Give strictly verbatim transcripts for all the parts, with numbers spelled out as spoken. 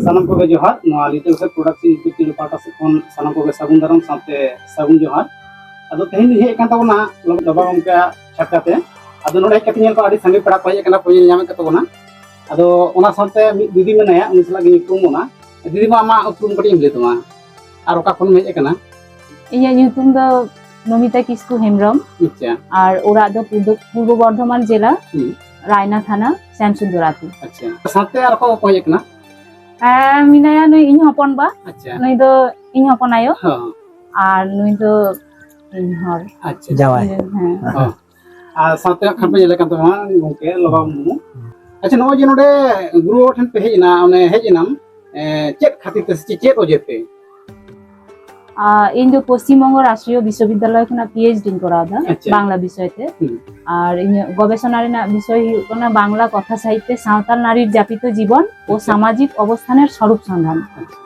ᱥᱟᱱᱟᱢ ᱠᱚᱜᱮ ᱡᱚᱦᱟᱨ᱾ ᱱᱚᱣᱟ Little Set Production YouTube channel ᱯᱟᱦᱴᱟ ᱥᱮᱫ ᱠᱷᱚᱱ ᱥᱟᱱᱟᱢ ᱠᱚᱜᱮ ᱥᱟᱹᱜᱩᱱ ᱫᱟᱨᱟᱢ ᱥᱟᱶᱛᱮ ᱥᱟᱹᱜᱩᱱ ᱡᱚᱦᱟᱨ᱾ ᱟᱫᱚ ᱛᱮᱦᱮᱧ ᱫᱚᱧ ᱦᱮᱡ ᱟᱠᱟᱱ ᱛᱟᱵᱚᱱᱟ ᱞᱚᱵᱟ ᱜᱚᱢᱠᱮᱭᱟᱜ ᱪᱷᱟᱴᱠᱟ ᱛᱮ᱾ ᱟᱫᱚ ᱱᱚᱰᱮ ᱦᱮᱡ ᱠᱟᱛᱮ ᱧᱮᱞ ᱠᱚ ᱟᱹᱰᱤ ᱥᱟᱸᱜᱮ ᱯᱮᱲᱟ ᱠᱚ ᱦᱮᱡ ᱟᱠᱟᱱᱟ, ᱠᱚ ᱧᱮᱞ ᱧᱟᱢᱮᱫ ᱠᱚ ᱛᱟᱵᱚᱱᱟ᱾ ᱟᱫᱚ ᱚᱱᱟ ᱥᱟᱶᱛᱮ ᱢᱤᱫ ᱫᱤᱫᱤ ᱢᱮᱱᱟᱭᱟ, ᱩᱱᱤ ᱥᱟᱞᱟᱜ ᱜᱮ ᱧᱩᱛᱩᱢ ᱚᱱᱟ᱾ ᱫᱤᱫᱤ ᱢᱟ, ᱟᱢᱟᱜ ᱩᱯᱨᱩᱢ ᱠᱟᱹᱴᱤᱡ ᱮᱢ ᱞᱟᱹᱭ ᱛᱟᱢᱟ ᱟᱨ ᱚᱠᱟ ᱠᱷᱚᱱᱮᱢ ᱦᱮᱡ ᱟᱠᱟᱱᱟ? ᱤᱧᱟᱹᱜ ᱧᱩᱛᱩᱢ ᱫᱚ ᱱᱚᱢᱤᱛᱟ ᱠᱤᱥᱠᱩ ᱦᱮᱢᱵᱨᱚᱢ᱾ ᱟᱪᱪᱷᱟ᱾ ᱟᱨ ᱚᱲᱟᱜ ᱫᱚ ᱯᱩᱨᱵᱚ ᱯᱩᱨᱵᱚ ᱵᱚᱨᱫᱷᱚᱢᱟᱱ ᱡᱮᱞᱟ, ᱦᱩᱸ᱾ ᱨᱟᱭᱱᱟ ᱛᱷᱟᱱᱟ, ᱥᱮᱢᱥᱩᱱᱫᱚᱨ ᱟᱹᱛᱩ᱾ ᱟᱪᱪᱷᱟ, ᱥᱟᱶᱛᱮ ᱟᱨ ᱚᱠᱚᱭ ᱠᱚ ᱦᱮᱡ ᱟᱠᱟᱱᱟ? ᱦᱮᱸ, ᱢᱮᱱᱟᱭᱟ ᱱᱩᱭ ᱤᱧ ᱦᱚᱯᱚᱱ ᱵᱟ᱾ ᱟᱪᱪᱷᱟ᱾ ᱱᱩᱭ ᱫᱚ ᱤᱧ ᱦᱚᱯᱚᱱ ᱟᱭᱳ᱾ ᱦᱚᱸ᱾ ᱟᱨ ᱱᱩᱭ ᱫᱚ ᱤᱧ ᱦᱚᱲ᱾ ᱟᱪᱪᱷᱟ᱾ ᱡᱟᱶᱟᱭ᱾ ᱦᱮᱸ᱾ ᱦᱚᱸ᱾ ᱟᱨ ᱥᱟᱶᱛᱮ ᱦᱟᱸᱜ ᱠᱷᱟᱱ ᱯᱮ ᱧᱮᱞᱮ ᱠᱟᱱ ᱛᱟᱵᱚᱱᱟ ᱜᱚᱢᱠᱮ ᱞᱚᱵᱟ ᱢᱩᱨᱢᱩ᱾ ᱟᱪᱪᱷᱟ, ᱱᱚᱜᱼᱚᱭ ᱡᱮ ᱱᱚᱰᱮ ᱜᱩᱨᱩ ᱴᱷᱮᱱ ᱯᱮ ᱦᱮᱡ ᱮᱱᱟ, ᱚᱱᱮ ᱦᱮᱡ ᱮᱱᱟᱢ, ᱮ, ᱪᱮᱫ ᱠᱷᱟᱹᱛᱤᱨ ᱛᱮ ᱥᱮ ᱪᱮᱫ ᱚᱡᱮ ᱛᱮ? ᱟᱨ ᱤᱧ ᱫᱚ ᱯᱚᱥᱪᱤᱢ ᱵᱚᱝᱜᱚ ᱨᱟᱥᱴᱨᱤᱭᱚ ᱵᱤᱥᱥᱚᱵᱤᱫᱽᱫᱟᱞᱚᱭ ᱠᱷᱚᱱᱟᱜ ᱯᱤ ᱮᱭᱤᱪ ᱰᱤᱧ ᱠᱚᱨᱟᱣ ᱮᱫᱟ ᱟᱪᱪᱷᱟ᱾ ᱵᱟᱝᱞᱟ ᱵᱤᱥᱚᱭ ᱛᱮ᱾ ᱦᱩᱸ᱾ ᱟᱨ ᱤᱧᱟᱹᱜ ᱜᱚᱵᱮᱥᱚᱱᱟ ᱨᱮᱱᱟᱜ ᱵᱤᱥᱚᱭ ᱦᱩᱭᱩᱜ ᱠᱟᱱᱟ ᱵᱟᱝᱞᱟ ᱠᱟᱛᱷᱟ ᱥᱟᱦᱤᱛᱛᱮ ᱥᱟᱶᱛᱟᱞ ᱱᱟᱨᱤᱨ ᱡᱟᱯᱤᱛ ᱡᱤᱵᱚᱱ ᱳ ᱟᱪᱪᱷᱟ᱾ ᱥᱟᱢᱟᱡᱤᱠ ᱚᱵᱚᱥᱛᱷᱟᱱᱮᱨ ᱥᱚᱨᱩᱯ ᱥᱚᱱᱫᱷᱟᱱ᱾ ᱟᱪᱪᱷᱟ᱾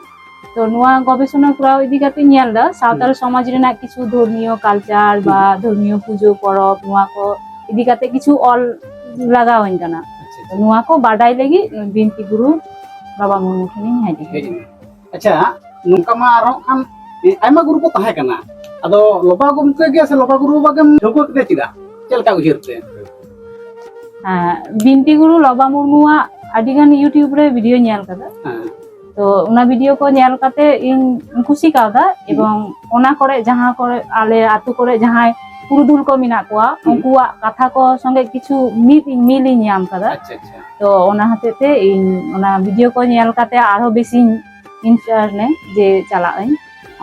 ᱛᱚ ᱱᱚᱣᱟ ᱜᱚᱵᱮᱥᱚᱱᱟ ᱠᱚᱨᱟᱣ ᱤᱫᱤ ᱠᱟᱛᱮ ᱧᱮᱞ ᱮᱫᱟ ᱥᱟᱶᱛᱟᱞ ᱥᱚᱢᱟᱡᱽ ᱨᱮᱱᱟᱜ ᱠᱤᱪᱷᱩ ᱫᱷᱚᱨᱢᱤᱭᱚ ᱠᱟᱞᱪᱟᱨ ᱵᱟ ᱫᱷᱚᱨᱢᱤᱭᱚ ᱯᱩᱡᱟᱹ ᱯᱚᱨᱚᱵᱽ, ᱱᱚᱣᱟ ᱠᱚ ᱤᱫᱤ ᱠᱟᱛᱮ ᱠᱤᱪᱷᱩ ᱚᱞ ᱞᱟᱜᱟᱣᱟᱹᱧ ᱠᱟᱱᱟ᱾ ᱟᱪᱪᱷᱟ, ᱛᱚ ᱟᱪᱪᱷᱟ᱾ ᱱᱚᱣᱟ ᱠᱚ ᱵᱟᱰᱟᱭ ᱞᱟᱹᱜᱤᱫ ᱵᱤᱱᱛᱤ ᱜᱩᱨᱩ ᱵᱟᱵᱟ ᱢᱩᱨᱢᱩ ᱴᱷᱮᱱᱤᱧ ᱦᱮᱡ ᱟᱠᱟᱱᱟ᱾ ᱦᱮᱡ ᱮᱱᱟ᱾ ᱟᱪᱪᱷᱟ, ᱱᱚᱝᱠᱟ ᱢᱟ ᱟᱨᱦᱚᱸ ᱠᱷᱟᱱ, ᱮ, ᱟᱭᱢᱟ ᱜᱩᱨᱩ ᱠᱚ ᱛᱟᱦᱮᱸ ᱠᱟᱱᱟ᱾ ᱟᱫᱚ ᱞᱚᱵᱟ ᱜᱚᱢᱠᱮ ᱜᱮ ᱥᱮ ᱞᱚᱵᱟ ᱜᱩᱨᱩ ᱵᱟᱵᱟ ᱜᱮᱢ ᱴᱷᱟᱹᱣᱠᱟᱹ ᱠᱮᱫᱮᱭᱟ ᱪᱮᱫᱟᱜ? ᱪᱮᱫ ᱞᱮᱠᱟ ᱩᱭᱦᱟᱹᱨ ᱛᱮ? ᱦᱮᱸ, ᱵᱤᱱᱛᱤ ᱜᱩᱨᱩ ᱞᱚᱵᱟ ᱢᱩᱨᱢᱩᱣᱟᱜ ᱟᱹᱰᱤ ᱜᱟᱱ YouTube ᱨᱮ ᱵᱷᱤᱰᱤᱭᱳ ᱧᱮᱞ ᱠᱟᱫᱟ᱾ ᱦᱮᱸ᱾ ᱛᱚ ᱚᱱᱟ ᱵᱷᱤᱰᱤᱭᱳ ᱠᱚ ᱧᱮᱞ ᱠᱟᱛᱮ ᱤᱧ ᱠᱩᱥᱤ ᱠᱟᱣᱫᱟ, ᱮᱵᱚᱝ ᱚᱱᱟ ᱠᱚᱨᱮ ᱡᱟᱦᱟᱸ ᱠᱚᱨᱮ ᱟᱞᱮ ᱟᱛᱳ ᱠᱚᱨᱮ ᱡᱟᱦᱟᱸᱭ ᱯᱩᱨᱩᱫᱷᱩᱞ ᱠᱚ ᱢᱮᱱᱟᱜ ᱠᱚᱣᱟ, ᱦᱩᱸ᱾ ᱩᱱᱠᱩᱣᱟᱜ ᱠᱟᱛᱷᱟ ᱠᱚ ᱥᱚᱸᱜᱮ ᱠᱤᱪᱷᱩ ᱢᱤᱫ ᱢᱤᱞ ᱤᱧ ᱧᱟᱢ ᱠᱟᱫᱟ᱾ ᱟᱪᱪᱷᱟ, ᱟᱪᱪᱷᱟ᱾ ᱛᱚ ᱚᱱᱟ ᱦᱚᱛᱮᱡ ᱛᱮ ᱤᱧ ᱚᱱᱟ ᱵᱷᱤᱰᱤᱭᱳ ᱠᱚ ᱧᱮᱞ ᱠᱟᱛᱮ ᱟᱨᱦᱚᱸ ᱵᱮᱥᱤᱧ ᱤᱱᱥᱯᱟᱭᱟᱨ ᱱᱟ ᱡᱮ ᱪᱟᱞᱟᱜ ᱟᱹᱧ᱾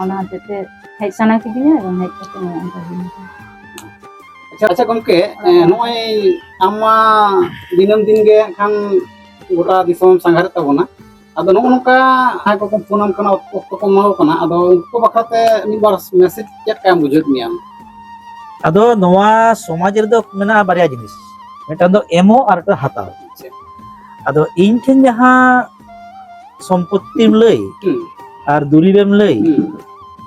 ᱚᱱᱟ ᱦᱚᱛᱮᱡ ᱛᱮ ᱦᱮᱡ ᱥᱟᱱᱟ ᱠᱤᱫᱤᱧᱟ ᱮᱵᱚᱝ ᱦᱮᱡ ᱠᱟᱛᱮ ᱱᱚᱣᱟ ᱚᱱᱠᱟ ᱦᱩᱭ ᱮᱱᱟ᱾ ᱟᱪᱪᱷᱟ, ᱟᱪᱪᱷᱟ ᱜᱚᱢᱠᱮ, ᱮ, ᱱᱚᱜᱼᱚᱭ ᱟᱢ ᱢᱟ ᱫᱤᱱᱟᱹᱢ ᱫᱤᱱ ᱜᱮ ᱦᱟᱸᱜ ᱠᱷᱟᱱ ᱜᱚᱴᱟ ᱫᱤᱥᱚᱢ ᱥᱟᱸᱜᱷᱟᱨᱮᱫ ᱛᱟᱵᱚᱱᱟ, ᱟᱫᱚ ᱱᱚᱜᱼᱚ ᱱᱚᱝᱠᱟ ᱡᱟᱦᱟᱸᱭ ᱠᱚᱠᱚ ᱯᱷᱳᱱ ᱟᱢ ᱠᱟᱱᱟ, ᱚᱠᱛᱚ ᱠᱚ ᱮᱢᱟ ᱠᱚ ᱠᱟᱱᱟ, ᱟᱫᱚ ᱩᱱᱠᱩ ᱵᱟᱠᱷᱨᱟᱛᱮ ᱢᱤᱫ ᱵᱟᱨ ᱢᱮᱥᱮᱡᱽ ᱪᱮᱫ ᱞᱮᱠᱟᱢ ᱵᱩᱡᱷᱟᱹᱣᱮᱫ ᱢᱮᱭᱟ? ᱟᱫᱚ ᱱᱚᱣᱟ ᱥᱚᱢᱟᱡᱽ ᱨᱮᱫᱚ ᱢᱮᱱᱟᱜᱼᱟ ᱵᱟᱨᱭᱟ ᱡᱤᱱᱤᱥ, ᱢᱤᱫᱴᱟᱝ ᱫᱚ ᱮᱢᱚᱜ ᱟᱨ ᱢᱤᱫᱴᱟᱝ ᱦᱟᱛᱟᱣ᱾ ᱟᱪᱪᱷᱟ᱾ ᱟᱫᱚ ᱤᱧ ᱴᱷᱮᱱ ᱡᱟᱦᱟᱸ ᱥᱚᱢᱯᱚᱛᱛᱤᱢ ᱞᱟᱹᱭ ᱦᱩᱸ᱾ ᱟᱨ ᱫᱩᱨᱤᱵᱮᱢ ᱞᱟᱹᱭ, ᱦᱩᱸ᱾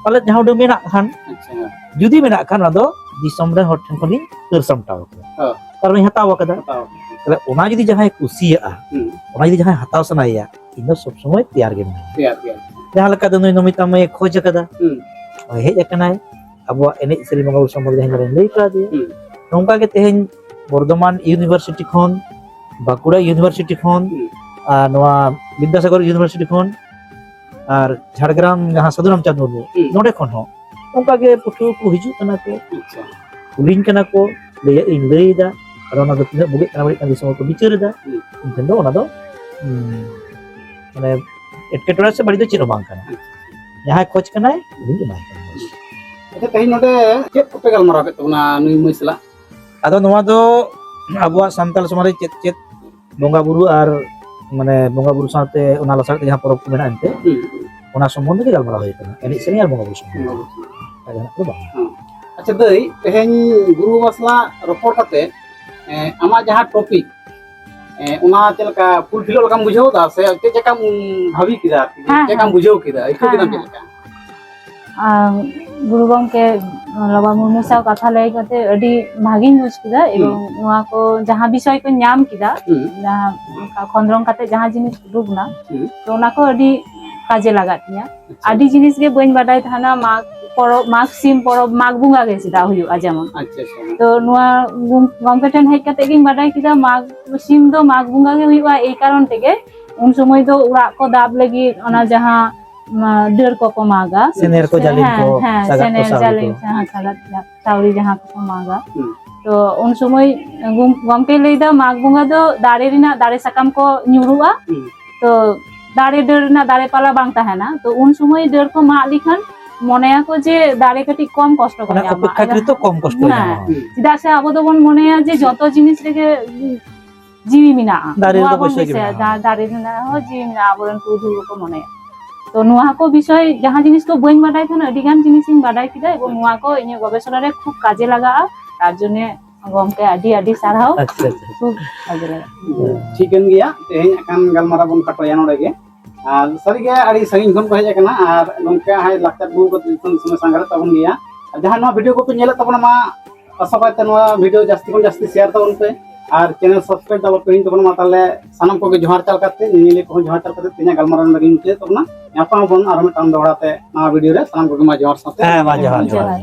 ᱯᱟᱞᱮᱫ ᱡᱟᱦᱟᱸ ᱩᱰᱟᱹᱝ ᱢᱮᱱᱟᱜ ᱠᱷᱟᱱ, ᱟᱪᱪᱷᱟ᱾ ᱡᱩᱫᱤ ᱢᱮᱱᱟᱜ ᱠᱷᱟᱱ, ᱚᱱᱟ ᱫᱚ ᱫᱤᱥᱚᱢ ᱨᱮᱱ ᱦᱚᱲ ᱴᱷᱮᱱ ᱠᱷᱚᱱᱤᱧ ᱠᱷᱟᱹᱲ ᱥᱟᱢᱴᱟᱣ ᱠᱟᱫᱟ᱾ ᱦᱚᱸ᱾ ᱠᱟᱨᱚᱱ ᱤᱧ ᱦᱟᱛᱟᱣ ᱠᱟᱫᱟ᱾ ᱦᱟᱛᱟᱣ᱾ ᱛᱟᱦᱞᱮ ᱚᱱᱟ ᱡᱩᱫᱤ ᱡᱟᱦᱟᱸᱭ ᱠᱩᱥᱤᱭᱟᱜᱼᱟ, ᱦᱩᱸ᱾ ᱚᱱᱟ ᱡᱩᱫᱤ ᱡᱟᱦᱟᱸᱭ ᱦᱟᱛᱟᱣ ᱥᱟᱱᱟᱭᱮᱭᱟ, ᱤᱧ ᱫᱚ ᱥᱚᱵ ᱥᱚᱢᱚᱭ ᱛᱮᱭᱟᱨ ᱜᱮ ᱢᱮᱱᱟᱹᱧᱟ᱾ ᱛᱮᱭᱟᱨ ᱜᱮ᱾ ᱡᱟᱦᱟᱸ ᱞᱮᱠᱟ ᱫᱚ ᱱᱩᱭ ᱱᱚᱢᱤᱛᱟ ᱢᱟᱹᱭᱮ ᱠᱷᱚᱡᱽ ᱟᱠᱟᱫᱟ, ᱦᱩᱸ᱾ ᱦᱳᱭ, ᱦᱮᱡ ᱟᱠᱟᱱᱟᱭ, ᱟᱵᱚᱣᱟᱜ ᱮᱱᱮᱡ ᱥᱮᱨᱮᱧ ᱵᱚᱸᱜᱟ ᱵᱩᱨᱩ ᱥᱚᱢᱵᱚᱱᱫᱷᱮ ᱡᱟᱦᱟᱸ ᱞᱤᱧ ᱞᱟᱹᱭ ᱠᱟᱣ ᱫᱮᱭᱟ, ᱦᱩᱸ᱾ ᱱᱚᱝᱠᱟ ᱜᱮ ᱛᱮᱦᱮᱧ ᱵᱚᱨᱫᱷᱚᱢᱟᱱ ᱤᱭᱩᱱᱤᱵᱷᱟᱨᱥᱤᱴᱤ ᱠᱷᱚᱱ, ᱵᱟᱸᱠᱩᱲᱟ ᱤᱭᱩᱱᱤᱵᱷᱟᱨᱥᱤᱴᱤ ᱠᱷᱚᱱ, ᱦᱩᱸ᱾ ᱟᱨ ᱱᱚᱣᱟ ᱵᱤᱫᱽᱫᱟᱥᱟᱜᱚᱨ ᱤᱭᱩᱱᱤᱵᱷᱟᱨᱥᱤᱴᱤ ᱠᱷᱚᱱ, ᱟᱨ ᱡᱷᱟᱲᱜᱨᱟᱢ ᱡᱟᱦᱟᱸ ᱥᱟᱹᱫᱷᱩ ᱨᱟᱢᱪᱟᱸᱫᱽ ᱢᱩᱨᱢᱩ, ᱦᱩᱸ᱾ ᱱᱚᱰᱮ ᱠᱷᱚᱱ ᱦᱚᱸ ᱚᱱᱠᱟ ᱜᱮ ᱯᱟᱹᱴᱷᱩᱣᱟᱹ ᱠᱚ ᱦᱤᱡᱩᱜ ᱠᱟᱱᱟ ᱠᱚ, ᱟᱪᱪᱷᱟ᱾ ᱠᱩᱞᱤᱧ ᱠᱟᱱᱟ ᱠᱚ, ᱞᱟᱹᱭᱟᱜ ᱤᱧ ᱞᱟᱹᱭ ᱮᱫᱟ, ᱟᱫᱚ ᱚᱱᱟ ᱫᱚ ᱛᱤᱱᱟᱹᱜ ᱵᱩᱜᱤᱜ ᱠᱟᱱᱟ ᱵᱟᱹᱲᱤᱡ ᱠᱟᱱᱟ ᱫᱤᱥᱚᱢ ᱦᱚᱲ ᱠᱚ ᱵᱤᱪᱟᱹᱨ ᱮᱫᱟ᱾ ᱦᱩᱸ᱾ ᱤᱧ ᱴᱷᱮᱱ ᱫᱚ ᱚᱱᱟ ᱫᱚ, ᱦᱩᱸ, ᱢᱟᱱᱮ ᱮᱴᱠᱮᱴᱚᱬᱮ ᱥᱮ ᱵᱟᱹᱲᱤᱡ ᱫᱚ ᱪᱮᱫ ᱦᱚᱸ ᱵᱟᱝ ᱠᱟᱱᱟ᱾ ᱟᱪᱪᱷᱟ᱾ ᱡᱟᱦᱟᱸᱭ ᱠᱷᱚᱡᱽ ᱠᱟᱱᱟᱭ ᱩᱱᱤᱧ ᱮᱢᱟᱭ ᱠᱟᱱᱟ᱾ ᱟᱪᱪᱷᱟ, ᱛᱮᱦᱮᱧ ᱱᱚᱰᱮ ᱪᱮᱫ ᱠᱚᱯᱮ ᱜᱟᱞᱢᱟᱨᱟᱣ ᱠᱮᱫ ᱛᱟᱵᱚᱱᱟ ᱱᱩᱭ ᱢᱟᱹᱭ ᱥᱟᱞᱟᱜ? ᱟᱫᱚ ᱱᱚᱣᱟ ᱫᱚ ᱟᱵᱚᱣᱟᱜ ᱥᱟᱱᱛᱟᱲ ᱥᱚᱢᱟᱡᱽ ᱨᱮ ᱪᱮᱫ ᱪᱮᱫ ᱵᱚᱸᱜᱟ ᱵᱩᱨᱩ ᱟᱨ, ᱢᱟᱱᱮ, ᱵᱚᱸᱜᱟ ᱵᱩᱨᱩ ᱥᱟᱶᱛᱮ ᱚᱱᱟ ᱞᱟᱥᱟᱲ ᱛᱮ ᱡᱟᱦᱟᱸ ᱯᱚᱨᱚᱵᱽ ᱠᱚ ᱢᱮᱱᱟᱜᱼᱟ ᱮᱱᱛᱮ, ᱦᱩᱸ᱾ ᱚᱱᱟ ᱥᱚᱢᱵᱚᱱᱫᱷᱮ ᱜᱮ ᱜᱟᱞᱢᱟᱨᱟᱣ ᱦᱩᱭ ᱟᱠᱟᱱᱟ, ᱮᱱᱮᱡ ᱥᱮᱨᱮᱧ ᱟᱨ ᱵᱚᱸᱜᱟ ᱵᱩᱨᱩ ᱥᱚᱢᱵᱚᱱᱫᱷᱮ᱾ ᱦᱩᱸ᱾ ᱟᱨ ᱡᱟᱦᱟᱱᱟᱜ ᱠᱚᱫᱚ ᱵᱟᱝ᱾ ᱦᱩᱸ᱾ ᱟᱪᱪᱷᱟ ᱫᱟᱹᱭ, ᱛᱮᱦᱮᱧ ᱜᱩᱨᱩ ᱵᱟᱵᱟ ᱥᱟᱞᱟᱜ ᱨᱚᱯᱚᱲ ᱠᱟᱛᱮ, ᱮᱸ, ᱟᱢᱟᱜ ᱡᱟᱦᱟᱸ ᱴᱚᱯᱤᱠ, ᱮᱸ, ᱚᱱᱟ ᱪᱮᱫ ᱞᱮᱠᱟ ᱯᱷᱩᱞᱯᱷᱤᱞᱚᱜ ᱞᱮᱠᱟᱢ ᱵᱩᱡᱷᱟᱹᱣ ᱮᱫᱟ ᱥᱮ ᱪᱮᱫ ᱞᱮᱠᱟᱢ ᱵᱷᱟᱵᱤ ᱠᱮᱫᱟ ᱟᱨᱠᱤ? ᱦᱮᱸ, ᱪᱮᱫ ᱞᱮᱠᱟᱢ ᱦᱮᱸ᱾ ᱵᱩᱡᱷᱟᱹᱣ ᱠᱮᱫᱟ? ᱟᱹᱭᱠᱟᱹᱣ ᱦᱮᱸ, ᱠᱮᱫᱟᱢ ᱪᱮᱫ ᱦᱮᱸ᱾ ᱞᱮᱠᱟ? ᱟᱨ ᱜᱩᱨᱩ ᱜᱚᱢᱠᱮ ᱞᱚᱵᱟ ᱢᱩᱨᱢᱩ ᱥᱟᱶ ᱠᱟᱛᱷᱟ ᱞᱟᱹᱭ ᱠᱟᱛᱮ ᱟᱹᱰᱤ ᱵᱷᱟᱜᱤᱧ ᱵᱩᱡᱽ ᱠᱮᱫᱟ᱾ ᱦᱩᱸ᱾ ᱮᱵᱚᱝ ᱱᱚᱣᱟ ᱠᱚ ᱡᱟᱦᱟᱸ ᱵᱤᱥᱚᱭ ᱠᱚᱧ ᱧᱟᱢ ᱠᱮᱫᱟ, ᱦᱩᱸ᱾ ᱡᱟᱦᱟᱸ ᱚᱱᱠᱟ ᱠᱷᱚᱸᱫᱽᱨᱚᱝ ᱠᱟᱛᱮ ᱡᱟᱦᱟᱸ ᱡᱤᱱᱤᱥ ᱩᱰᱩᱠ ᱮᱱᱟ, ᱦᱩᱸ᱾ ᱛᱚ ᱚᱱᱟ ᱠᱚ ᱟᱹᱰᱤ ᱠᱟᱡᱮ ᱞᱟᱜᱟᱜ ᱛᱤᱧᱟ᱾ ᱟᱪᱪᱷᱟ᱾ ᱟᱹᱰᱤ ᱡᱤᱱᱤᱥ ᱜᱮ ᱵᱟᱹᱧ ᱵᱟᱰᱟᱭ ᱛᱟᱦᱮᱱᱟ, ᱢᱟᱜᱽ ᱯᱚᱨᱚᱵᱽ, ᱢᱟᱜᱽ ᱥᱤᱢ ᱯᱚᱨᱚᱵᱽ ᱢᱟᱜᱽ ᱵᱚᱸᱜᱟ ᱜᱮ ᱪᱮᱫᱟᱜ ᱦᱩᱭᱩᱜᱼᱟ ᱡᱮᱢᱚᱱ᱾ ᱟᱪᱪᱷᱟ, ᱟᱪᱪᱷᱟ᱾ ᱛᱚ ᱱᱚᱣᱟ ᱜᱚᱢ-, ᱜᱚᱢᱠᱮ ᱴᱷᱮᱱ ᱦᱮᱡ ᱠᱟᱛᱮ ᱜᱤᱧ ᱵᱟᱰᱟᱭ ᱠᱮᱫᱟ ᱢᱟᱜᱽ ᱥᱤᱢ ᱫᱚ ᱢᱟᱜᱽ ᱵᱚᱸᱜᱟ ᱜᱮ ᱦᱩᱭᱩᱜᱼᱟ, ᱮᱭ ᱠᱟᱨᱚᱱ ᱛᱮᱜᱮ ᱩᱱ ᱥᱚᱢᱚᱭ ᱫᱚ ᱚᱲᱟᱜ ᱠᱚ ᱫᱟᱵ ᱞᱟᱹᱜᱤᱫ ᱚᱱᱟ ᱦᱩᱸ᱾ ᱡᱟᱦᱟᱸ, ᱚᱱᱟ ᱰᱟᱹᱨ ᱠᱚᱠᱚ ᱢᱟᱜᱟ᱾ ᱥᱮᱱᱮᱨ ᱠᱚ ᱥᱮ-, ᱡᱟᱹᱞᱤᱢ ᱦᱮᱸ, ᱠᱚ, ᱦᱮᱸ, ᱥᱟᱜᱟᱫ ᱠᱚ, ᱥᱮᱱᱮᱨ ᱥᱟᱹᱣᱲᱤ ᱡᱟᱹᱞᱤᱢ ᱠᱚ᱾ ᱥᱮ-, ᱦᱮᱸ, ᱥᱟᱜᱟᱫ ᱡᱟ-, ᱥᱟᱹᱣᱲᱤ ᱡᱟᱦᱟᱸ ᱠᱚᱠᱚ ᱢᱟᱜᱟ᱾ ᱦᱩᱸ᱾ ᱛᱚ ᱩᱱ ᱥᱚᱢᱚᱭ ᱜᱚᱢ-, ᱜᱚᱢᱠᱮ ᱞᱟᱹᱭᱫᱟ ᱢᱟᱜᱽ ᱵᱚᱸᱜᱟ ᱫᱚ ᱫᱟᱨᱮ ᱨᱮᱱᱟᱜ ᱫᱟᱨᱮ ᱥᱟᱠᱟᱢ ᱠᱚ ᱧᱩᱨᱩᱜᱼᱟ᱾ ᱦᱩᱸ᱾ ᱛᱚ ᱫᱟᱨᱮ ᱰᱟᱹᱨ ᱨᱮᱱᱟᱜ ᱫᱟᱨᱮ ᱯᱟᱞᱟ ᱵᱟᱝ ᱛᱟᱦᱮᱱᱟ᱾ ᱛᱚ ᱩᱱ ᱥᱚᱢᱚᱭ ᱰᱟᱹᱨ ᱠᱚ ᱢᱟᱜ ᱞᱮᱠᱷᱟᱱ ᱢᱚᱱᱮᱭᱟᱠᱚ ᱡᱮ ᱫᱟᱨᱮ ᱠᱟᱹᱴᱤᱡ ᱠᱚᱢ ᱠᱚᱥᱴᱚ ᱠᱚ ᱢᱟᱱᱮ ᱧᱟᱢᱟ᱾ ᱚᱯᱮᱠᱠᱷᱟᱠᱨᱤᱛᱚ ᱠᱚᱢ ᱠᱚᱥᱴᱚ ᱦᱮᱸ᱾ ᱧᱟᱢᱟ᱾ ᱪᱮᱫᱟᱜ ᱥᱮ ᱟᱵᱚ ᱫᱚᱵᱚᱱ ᱢᱚᱱᱮᱭᱟ ᱡᱮ ᱡᱚᱛᱚ ᱡᱤᱱᱤᱥ ᱨᱮᱜᱮ ᱡᱤᱣᱤ ᱢᱮᱱᱟᱜᱼᱟ᱾ ᱫᱟᱨᱮ ᱱᱚᱣᱟ ᱨᱮᱫᱚ ᱵᱚᱱ ᱚᱵᱚᱥᱥᱳᱭ ᱜᱮ ᱫᱤᱥᱟᱹᱭᱟ, ᱢᱮᱱᱟᱜᱼᱟ᱾ ᱫᱟ-, ᱫᱟᱨᱮ ᱨᱮᱱᱟᱜ ᱦᱚᱸ ᱡᱤᱣᱤ ᱢᱮᱱᱟᱜᱼᱟ, ᱟᱵᱚᱨᱮᱱ ᱯᱩᱨᱩᱫᱷᱩᱞ ᱠᱚᱠᱚ ᱢᱚᱱᱮᱭᱟ᱾ ᱛᱚ ᱱᱚᱣᱟ ᱠᱚ ᱵᱤᱥᱚᱭ ᱡᱟᱦᱟᱸ ᱡᱤᱱᱤᱥ ᱠᱚ ᱵᱟᱹᱧ ᱵᱟᱰᱟᱭ ᱛᱟᱦᱮᱱᱟ, ᱟᱹᱰᱤ ᱜᱟᱱ ᱡᱤᱱᱤᱥᱤᱧ ᱵᱟᱰᱟᱭ ᱠᱮᱫᱟ ᱮᱵᱚᱝ ᱱᱚᱣᱟ ᱠᱚ ᱤᱧᱟᱹᱜ ᱜᱚᱵᱮᱥᱚᱱᱟ ᱨᱮ ᱠᱷᱩᱵ ᱠᱟᱡᱮ ᱞᱟᱜᱟᱜᱼᱟ᱾ ᱛᱟᱨ ᱡᱚᱱᱱᱮ ᱜᱚᱢᱠᱮ ᱟᱹᱰᱤ ᱟᱹᱰᱤ ᱥᱟᱨᱦᱟᱣ᱾ ᱟᱪᱪᱷᱟ, ᱟᱪᱪᱷᱟ᱾ ᱠᱷᱩᱵ ᱵᱷᱟᱜᱮ ᱞᱟᱜᱟᱜᱼᱟ᱾ ᱴᱷᱤᱠᱟᱹᱱ ᱜᱮᱭᱟ, ᱛᱮᱦᱮᱧ ᱟᱠᱷᱟᱱ ᱜᱟᱞᱢᱟᱨᱟᱣ ᱵᱚᱱ ᱠᱷᱟᱴᱚᱭᱟ ᱱᱚᱰᱮ ᱜᱮ᱾ ᱟᱨ ᱥᱟᱹᱨᱤᱜᱮ ᱟᱹᱰᱤ ᱥᱟᱺᱜᱤᱧ ᱠᱷᱚᱱ ᱠᱚ ᱦᱮᱡ ᱟᱠᱟᱱᱟ ᱟᱨ ᱜᱚᱢᱠᱮ ᱦᱟᱭ ᱞᱟᱠᱪᱟᱨ ᱜᱩᱨᱩ ᱠᱚ ᱫᱤᱥᱚᱢ ᱫᱤᱥᱚᱢᱮ ᱥᱟᱸᱜᱷᱟᱨᱮᱫ ᱛᱟᱵᱚᱱ ᱜᱮᱭᱟ᱾ ᱟᱨ ᱡᱟᱦᱟᱸ ᱱᱚᱣᱟ ᱵᱷᱤᱰᱤᱭᱳ ᱠᱚᱯᱮ ᱧᱮᱞᱮᱫ ᱛᱟᱵᱚᱱᱟ ᱢᱟ, ᱟᱥᱟ ᱠᱟᱭᱛᱮ ᱱᱚᱣᱟ ᱵᱷᱤᱰᱤᱭᱳ ᱡᱟᱹᱥᱛᱤ ᱠᱷᱚᱱ ᱡᱟᱹᱥᱛᱤ ᱥᱮᱭᱟᱨ ᱛᱟᱵᱚᱱ ᱯᱮ᱾ ᱟᱨ ᱪᱮᱱᱮᱞ ᱥᱟᱵᱥᱠᱨᱟᱭᱤᱵ ᱫᱚ ᱟᱞᱚ ᱯᱮ ᱦᱤᱲᱤᱧ ᱛᱟᱵᱚᱱᱟ᱾ ᱢᱟ ᱛᱟᱦᱚᱞᱮ ᱥᱟᱱᱟᱢ ᱠᱚᱜᱮ ᱡᱚᱦᱟᱨ ᱪᱟᱞ ᱠᱟᱛᱮ, ᱧᱮᱧᱮᱞᱤᱭᱟᱹ ᱠᱚᱦᱚᱸ ᱡᱚᱦᱟᱨ ᱪᱟᱞ ᱠᱟᱛᱮ ᱛᱮᱦᱮᱧᱟᱜ ᱜᱟᱞᱢᱟᱨᱟᱣ ᱱᱚᱰᱮ ᱜᱮᱧ ᱢᱩᱪᱟᱹᱫ ᱛᱟᱵᱚᱱᱟ᱾ ᱧᱟᱯᱟᱢ ᱟᱵᱚᱱ ᱟᱨᱦᱚᱸ ᱢᱤᱫᱴᱟᱝ ᱫᱚᱦᱲᱟ ᱛᱮ ᱱᱟᱣᱟ ᱵᱷᱤᱰᱤᱭᱳ ᱨᱮ᱾ ᱥᱟᱱᱟᱢ ᱠᱚᱜᱮ ᱢᱟ ᱡᱚᱦᱟᱨ ᱥᱟᱶᱛᱮ᱾ ᱦᱮᱸ, ᱢᱟ ᱡᱚᱦᱟᱨ, ᱡᱚᱦᱟᱨ᱾